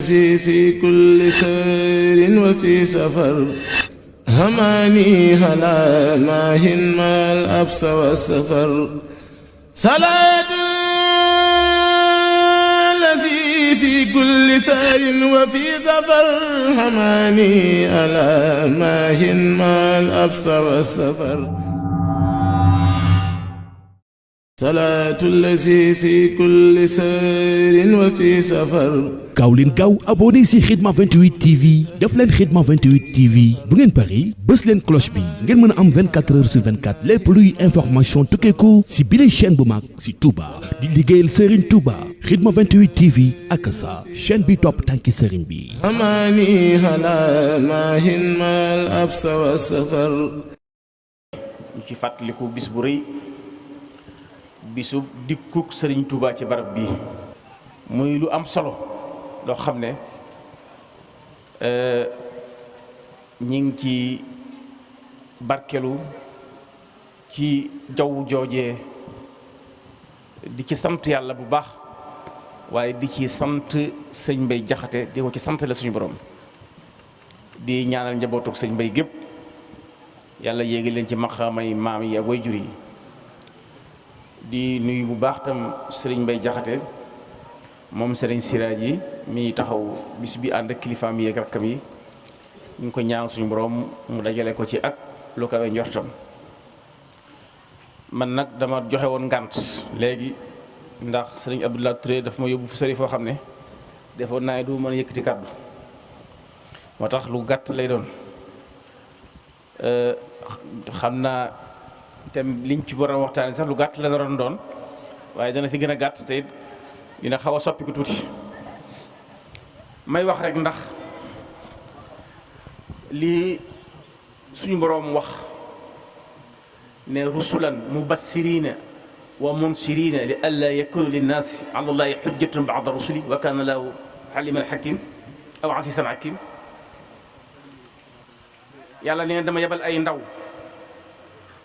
الذي في كل سير وفي سفر هماني هلا ماهن ما الأبس والسفر صلاة الذي في كل سير وفي سفر هماني هلا ماهن ما الأبس والسفر صلاة الذي في كل سير وفي سفر. gaaw leen gaaw abonné si Khidma 28 TV def leen Khidma 28 TV bu ngeen pari bës leen cloche bi ngeen mën a am 24 heures sur 24 lépp luy information tukkeeku si bile chaîne bu mag si Touba di liggéeyal Serigne Touba Khidma 28 TV ak sa chaîne bi topp tànki Serigne bi. amaani hala maahin maal absa wa safar. ñu ci fàttaliku bis bu rëy bisu dikkuk Serigne Touba ci barab bi muy lu am solo. loo xam ne ñi ngi ci barkelu ci jaww joojee di ci sant yàlla bu baax waaye di ci sant sëñ Mbay Jaxate di ko ci sant la suñu borom di ñaanal njabootuk sëñ Mbay gépp yàlla yéegi leen ci maqaamay maam yi ak wayjur yi di nuyu bu baax tam sëriñ Mbay Jaxate moom sëriñ Siraaj yi mi taxaw bis bi ànd ak kilifaam yi ak rakkam yi ñu ngi ko ñaan suñu borom mu dajale ko ci ak lu kawe njortam man nag dama joxe woon ngànt léegi ndax sëriñ Abdoulaye Touré daf ma yóbbu fu sëri foo xam ne defoon naa du mën a yëkkati kàddu moo tax lu gàtt lay doon xam naa te liñ ci war a waxtaani sax lu gàtt la doon doon waaye dana fi gën a gàtt te it dina xaw a soppi ko tuuti may wax rek ndax lii suñu boroom wax ne rusulan mubassirina wa munsirina li alla yakuna linnaasi ala llahi xujjatun ba'da rusuli wa kana lahu aliman hakim aw asisan hakim yàlla nee na dama yebal ay ndaw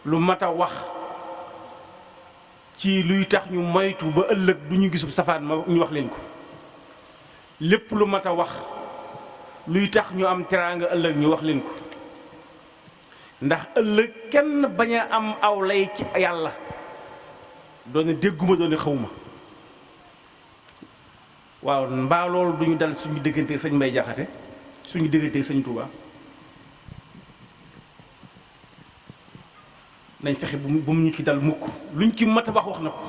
lu mat a wax ci luy tax ñu moytu ba ëllëg du ñu gisub safaan ma ñu wax leen ko lépp lu mat a wax luy tax ñu am teraanga ëllëg ñu wax leen ko ndax ëllëg kenn bañ a am aw lay ci yàlla doone dégguma doone xawma waaw mbaa loolu duñu dal suñu diggante sëñ Mbay Jaxate suñu diggante sëñ Touba nañ fexe bu mu ñu ci dal mukk luñ ci mat a wax na ko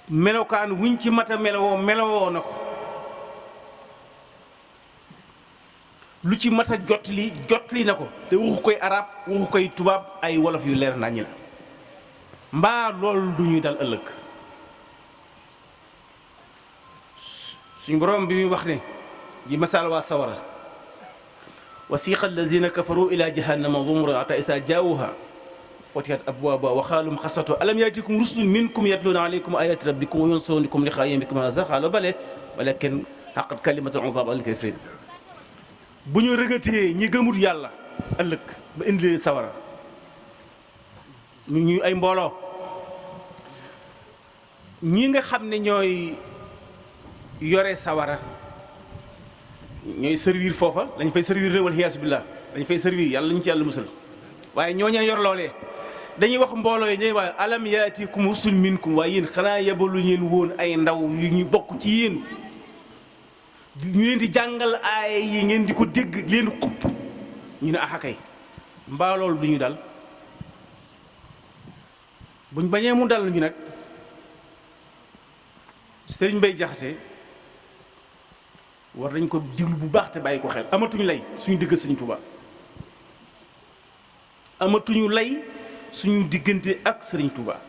melokaan wuñ ci mat a melowoo na ko lu ci mat a jotli na ko te waxu koy arab waxu koy tubaab ay wolof yu leer naññi la mbaa loolu du ñuy dal ëllëg suñ borom bi muy wax ne ji masal waa sawara wasiqa alladina kafaru ila jahannama zumran hatta isa jaawuha futihat abwaabuha wa qaaluu xasatu alam yaatikum rusulun minkum yatluuna alaykum ayati rabbikum wa yunzirunakum liqaa yawmikum haazaa qaalu balaa walaakin haqqat kalimatul azaabi alal kaafiriin bu ñu rëgatee ñi gëmut yàlla ëllëg ba indi leen sawara ñu ay mbooloo ñi nga xam ne ñooy yore sawara ñooy servir foofa dañ fay servir wal xiyaas billah dañ fay servir yàlla ñu ci yàlla musal waaye ñoo ñeen yor loolee dañuy wax mbooloo yi ñooy waaye alam yaatikum rusulun minkum waaye yéen xanaa yebalu ñeen woon ay ndaw yu ñu bokk ci yéen ñu leen di jàngal aaya yi ngeen di ko dégg leen xupp ñu ne axakay mbaa loolu du ñu dal buñ bañee mu dal ñu nag Sëriñ Mbay Jaxate war nañ ko diglu bu baax te bàyyi ko xel amatuñu lay suñu digg Sëriñ Tuubaa amatuñu lay suñu diggante ak Sëriñ Tuubaa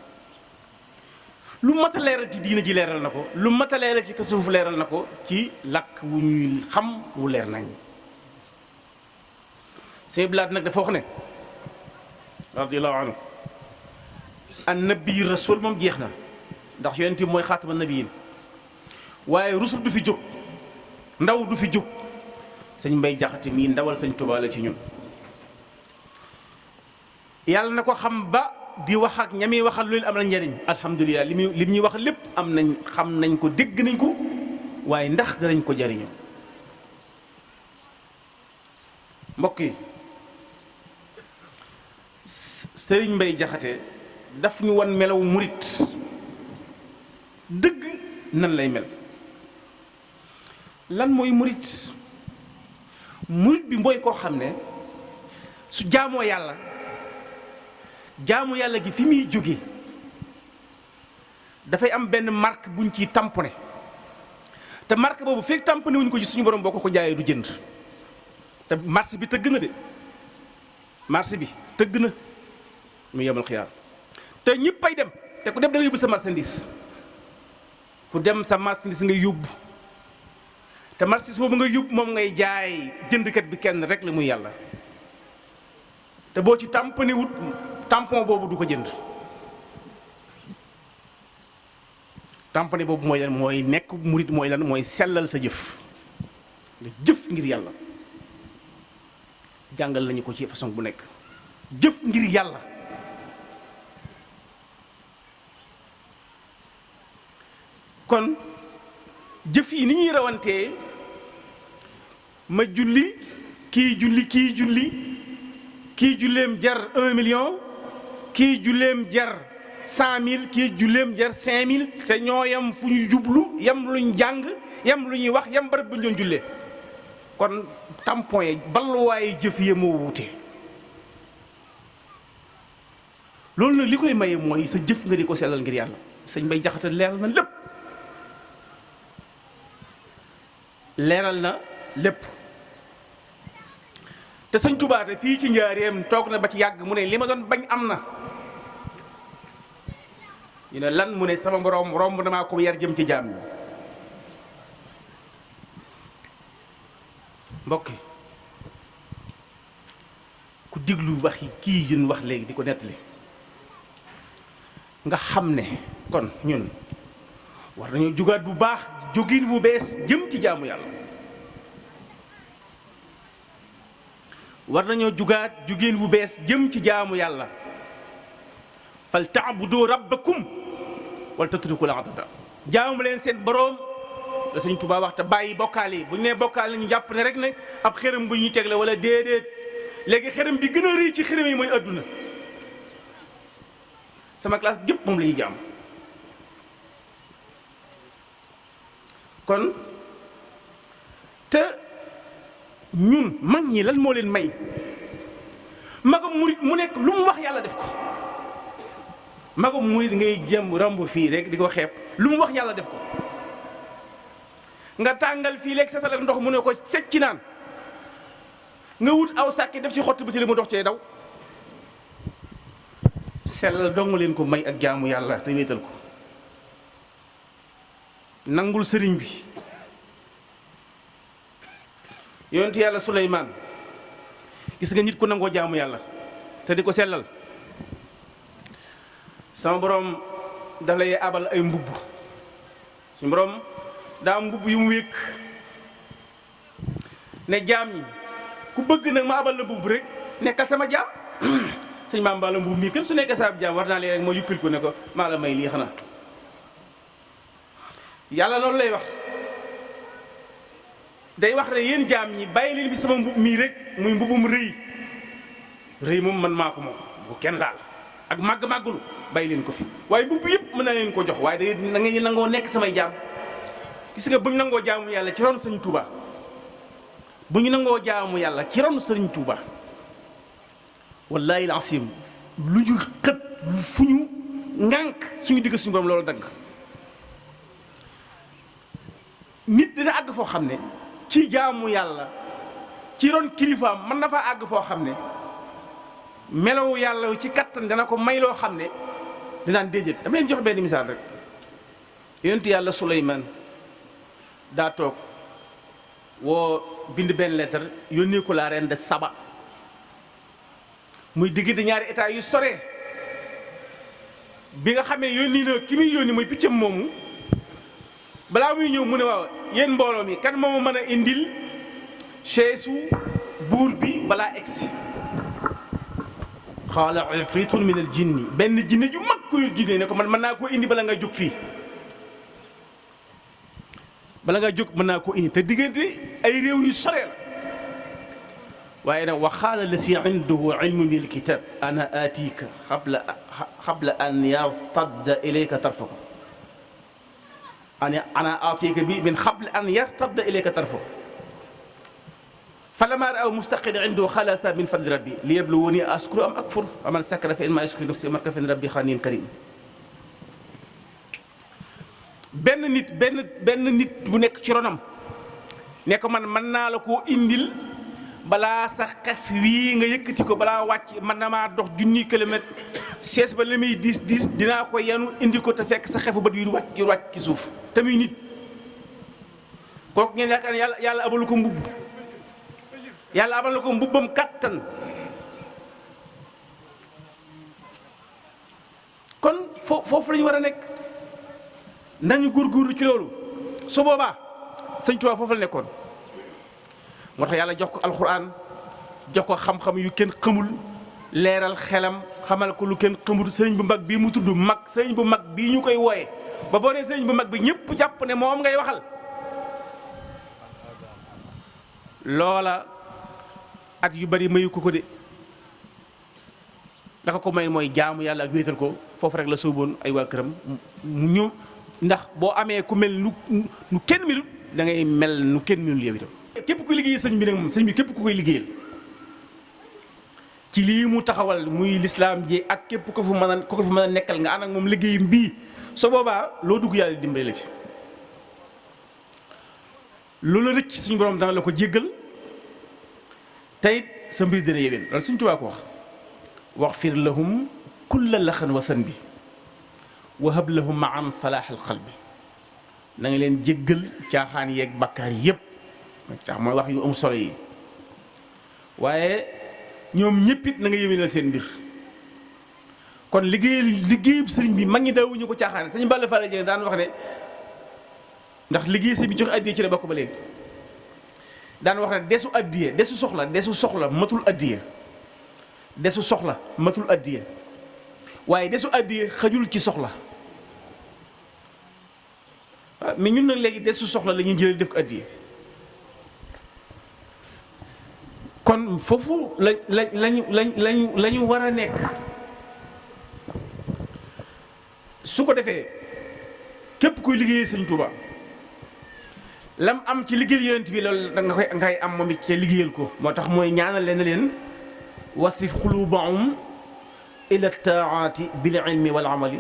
lu mat a leeral ci diina ji leeral na ko lu mat a leeral ci tasawuf leeral na ko ci làkk wu ñuy xam wu leer nañ Sëñ Blaat nag dafa wax ne radiyallahu anhu an nabi rasul moom jeex na ndax yonent bi mooy xaatama nabiyin waaye rusul du fi jóg ndaw du fi jóg sëñ Mbay Jaxate mii ndawal sëñ Tuubaa la ci ñun yàlla na ko xam ba di wax ak ñami waxal lu leen am la njariñ alhamdulilah li ñuy wax lépp am nañ xam nañ ko dégg nañ ko waaye ndax danañ ko jariñoo. mbokk yi, Sëriñ Mbay Jaxate daf ñu wan melaw murit dëgg nan lay mel. lan mooy murit? murit bi mooy koo xam ne su jaamoo yàlla, jaamu yàlla gi fi muy jóge dafay am benn marque buñ ciy tamponné, te marque boobu fekk tamponné wuñ ko ci suñu borom boo ko jaayee du jënd. te marché bi tëgg na de, marché bi tëgg na mu yemal xiyaar, te ñëppay dem, te ku dem da nga yóbbu sa marchandise, ku dem sa marchandise ngay yóbbu, te marchandise boobu ngay yóbbu moom ngay jaay, jëndkat bi kenn rek la muy yàlla. te boo ci tamponné wut tampon boobu du ko jënd. tamponné boobu mooy lan? mooy nekk murit mooy lan? mooy sellal sa jëf, nga jëf ngir yàlla. jàngal nañu ko ci façon bu nekk, jëf ngir yàlla. kon jëf yi ni ñuy rawantee, ma julli, kii julli, kii julli, kii julleem jar 1 million, kii julleem jar 100 000, kii julleem jar 5 000, te ñoo yem fu ñu jublu, yem luñ jàng, yem lu ñuy wax, yem barab bu ñu doon jullee. kon tampon yi balluwaaye jëf yi moo wuute. loolu nag li koy maye mooy sa jëf nga di ko sellal ngir yàlla. sëñ Mbay Jaxate leeral na lépp, leeral na lépp. te sëñ Tuubaa te fii ci njaareem toog na ba ci yàgg mu ne li ma doon bañ am na. ñu ne lan? mu ne sama borom romb damaa ko yar jëm ci jaam ñi. mbokk yi, ku diglu waxi kii jën wax léegi di ko nettali, nga xam ne kon ñun war nañoo jugaat bu baax, jógin bu bees jëm ci jaamu yàlla. war nañoo jugaat jógin bu bees jëm ci jaamu yàlla. fal ta'budu rabbakum wal tatrukul adada. jaamu leen seen boroom la Sëñ Tuubaa wax, te bàyyi bokkaal yi. bu ñu nee bokkaal la ñu jàpp ne rek ne ab xërëm bu ñuy teg la, wala déedéet. léegi xërëm bi gën a rëy ci xërëm yi mooy adduna. sama classe gépp moom la ñuy jaam. kon te ñun mag ñi lan moo leen may? magam murit mu nekk lu mu wax yàlla def ko. magam murit ngay jëm ramb fii rek di ko xeeb, lu mu wax yàlla def ko. nga tàngal fii léegi setal ak ndox mu ne ko secc ci naan, nga wut aw sàkki def ci xott bi ci li mu dox cee daw. sellal dong leen ko may ak jaamu yàlla te wéetal ko. nangul sëriñ bi. yonent yàlla Suleymaan, gis nga nit ku nangoo jaamu yàlla te di ko sellal, sama borom daf lay abal ay mbubb. suñu borom daa mbubb yu mu wékk ne jaam ñi ku bëgg nag ma abal la mbubb rek nekkal sama jaam. sëñ maam Balla mbubb mii kër su nekkee sa jaam war naa leen rek ma yuppil ko ne ko maa la may lii xanaa. yàlla loolu lay wax, day wax ne yéen jaam ñi bàyyi leen bi sama mbubb mii rek, muy mbubbum rëy. rëy moom man maa ko moom, bu kenn laal. ak màgg-màggulu bàyyi leen ko fi, waaye mbubb yëpp mën naa leen ko jox, waaye da ngeen nangoo nekk samay jaam. gis nga bu ñu nangoo jaamu yàlla ci ron Sëriñ Tuuba, bu ñu nangoo jaamu yàlla ci ron Sëriñ Tuuba, wallaahi al-asiim lu ñu xët fu ñu ngànk suñu digg suñu borom loolu dagg. nit dina àgg foo xam ne ci jaamu yàlla ci ron kilifaam mën na faa àgg foo xam ne melawu yàlla ci kattan dana ko may loo xam ne dinaan déedéet. dama leen jox benn misaal rek. yonent yàlla Suleymaan daa toog woo bind benn lettre yónnee ko la reine de Saba, muy diggante ñaari état yu sore. bi nga xamee yónni na ki muy yónni muy piccam moomu, balaa muy ñëw mu ne waaw yéen mbooloo mi kan moo ma mën a indil chaise buur bi balaa egsi. qaala ifritun min al jinni, benn jinne ju mag ko yor jinne ne ko man mën naa koo indi bala nga jóg fii. bala ngaa jóg mën naa koo indi te diggante ay réew yu sore la waaye nag wa qaala llazii indahu ilmun minal kitaab ana aatiika qabla an yartadda ilayka tarfuka ana aatiika bi min qabli an yartadda ilayka tarfuka falammaa ra'ahu mustaqiran indahu qaala haazaa min fadli rabbii liyabluwanii ashkuru am akfur faman shakara fa innamaa yashkuru li nafsihi wa man kafara fa inna rabbii ganiyyun kariim. benn nit bu nekk ci ronam ne ko man mën naa la koo indil balaa sa xef wii nga yëkkati ko balaa wàcc man na maa dox junni kilomètre sees ba la muy diis dinaa ko yenu indi ko te fekk sa xefu bët yu wàcc ci suuf te muy nit kooku ngeen yaakaar ne yàlla abalu ko mbubb yàlla abal na ko mbubbam kàttan kon foofu la ñu war a nekk nañu góorgóorlu ci loolu su boobaa sëñ Tuubaa foofu la nekkoon moo tax yàlla jox ko alxuraan jox ko xam-xam yu kenn xamul leeral xelam xamal ko lu kenn xamul sëriñ bu mag bii mu tudd mag sëriñ bu mag bii ñu koy wooye ba boo nee sëriñ bu mag bi ñëpp jàpp ne moom ngay waxal loola at yu bari mayu ko de la ko may mooy jaamu yàlla ak wéetal ko foofu rek la sóoboon ay waa këram mu ñëw ndax boo amee ku mel nu kenn melut da ngay mel nu kenn melul yow itam. képp kuy liggéey sëñ bi nag moom sëñ bi képp ku koy liggéeyal ci lii mu taxawal muy lislaam ji ak képp ko fi mën a nekkal nga ànd ak moom liggéeyam bii so boobaa loo dugg yàlla dimbali la ci loolu rëcc suñu borom dana la ko jéggal teyit sa mbir dina yéwén loolu suñ Tuubaa ko waxfir lahum kulla laxan wa san bi wa hab lahum maan salaaxal qalbi na nga leen jéggal caaxaan yeeg bakkaar yépp caax mooy wax yu am solo yi waaye ñoom ñëpp it na nga yéwénal seen mbir kon liggéeyub sëriñ bi mag ñi daawuñu ko caaxaan sëñ Balla Fall Dieng daan wax ne ndax liggéey sëriñ bi joxe addiya ci la bokk ba léegi daan wax ne desu soxla matul addiya desu soxla matul addiya waaye desu addiya xajul ci soxla waaw mais ñun nag léegi desu soxla la ñuy jëlee def ko addiya kon foofu lañu war a nekk su ko defee képp kuy liggéeyee sëñ Tuuba lam am ci liggéeyal yonent bi loolu da nga koy am moom it ci liggéeyal ko moo tax mooy ñaanal leen wasrif xulubahum ila taati bil ilmi wal amali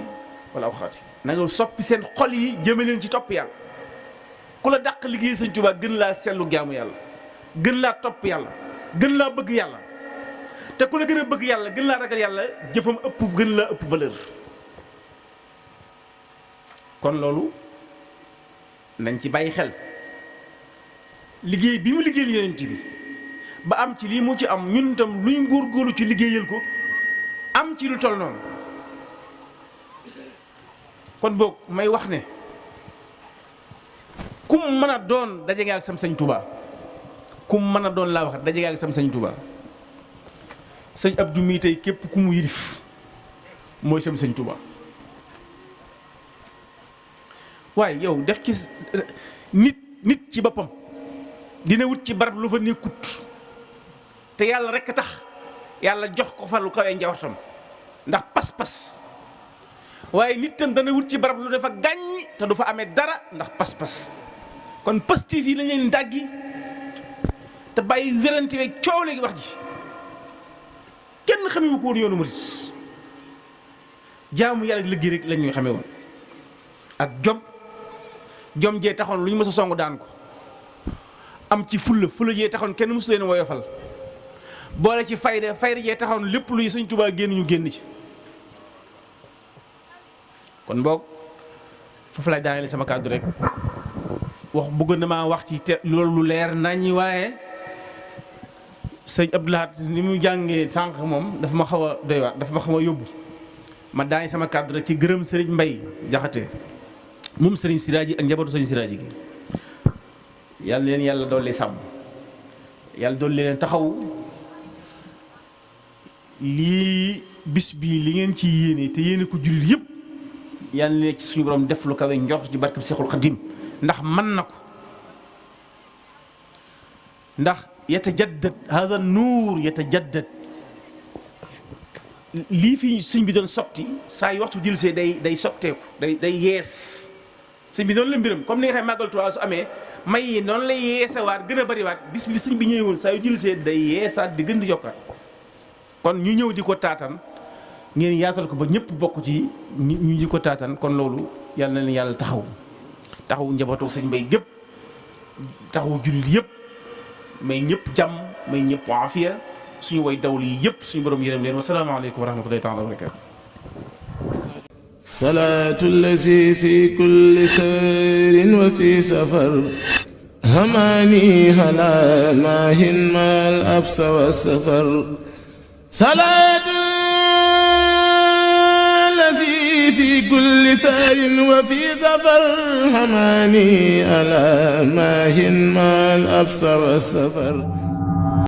wal awxaati na nga soppi seen xol yi jëme leen ci topp yàlla ku la dàq liggéey sëñ Tuuba gën laa sellu jaamu yàlla gën laa topp yàlla gën laa bëgg yàlla te ku la gën a bëgg yàlla gën laa ragal yàlla jëfam gën laa ëpp valeur kon loolu nañ ci bàyyi xel liggéey bi mu liggéeyal yonent bi ba am ci lii mu ci am ñun itam luñ góorgóorlu ci liggéeyal ko am ci lu toll noonu kon boog may wax ne kum mën a doon daje nga ak sam sëñ Tuuba kum mën a doon laa wax daje nga ak sam sëñ Tuuba sëñ Abdou mii tey képp ku mu yilif mooy sam sëñ Tuuba waaye yow def ci nit ci boppam dina wut ci barab lu fa nekkut te yàlla rekk tax yàlla jox ko fa lu kawee njawartam ndax pas-pas waaye nit tam dana wut ci barab lu dafa gàññi te du fa amee dara ndax pas-pas kon positif yi lañ leen dàggi te bàyyi werante weeg coow léegi wax ji kenn xamewu ko woon yoonu murit jaamu yàlla liggéey rek lañ ñuy xamee woon ak jom jee taxoon lu ñu mës a song daan ko am ci fulla jee taxoon kenn mësu leen woyofal boole ci fayda jee taxoon lépp luy sëñ Tuubaa génn ñu génn ci kon boog foofu laay daaneel sama kàddu rek wax bëgg na maa wax ci te loolu lu leer naññi waaye sëñ Abdou Lahad ni mu jàngee sànq moom dafa ma xaw a doy waar dafa ma xaw a yóbbu ma daani sama kàddu rek ci gërëm sëriñ Mbay Jaxate moom sëriñ Siraaji ak njabootu sëriñ Siraaji gi yàlla leen yàlla dolli sàmm yàlla dolli leen taxaw lii bis bii li ngeen ci yéene te yéene ko jullit yëpp yàlla leen ci suñu borom def lu kawe njort ci barkeb Seexul Xadim ndax mën na ko ndax yatajaddad haza nuur yatajaddad lii fi sëñ bi doon sotti saa yu waxtu jëlsee day sotteeku day yees sëñ bi noonu la mbiram comme ni nga xam màggal Tuubaa su amee may yi noonu lay yeesawaat gën a bariwaat bis bi sëñ bi ñëwee woon saa yu jëlsee day yeesaat di gën di yokkaat kon ñu ñëw di ko taatan ngeen yaatal ko ba ñëpp bokk ci ñu di ko taatan kon loolu yàlla na leen yàlla taxaw njabootu sëñ Mbay gépp taxaw jullit yëpp may ñëpp jàmm may ñëpp aafiya suñu way dawli yi yëpp suñu borom yërëm leen wa salaamu aleykum wa rahmatullahi taala wa barakaatu. salaatu allazi fi kulli sayrin wa fi safar hamaani ala maahin maal absa wa safar salaatu allazi fi kulli sayrin wa fi safar hamaani ala maahin maal absa wa safar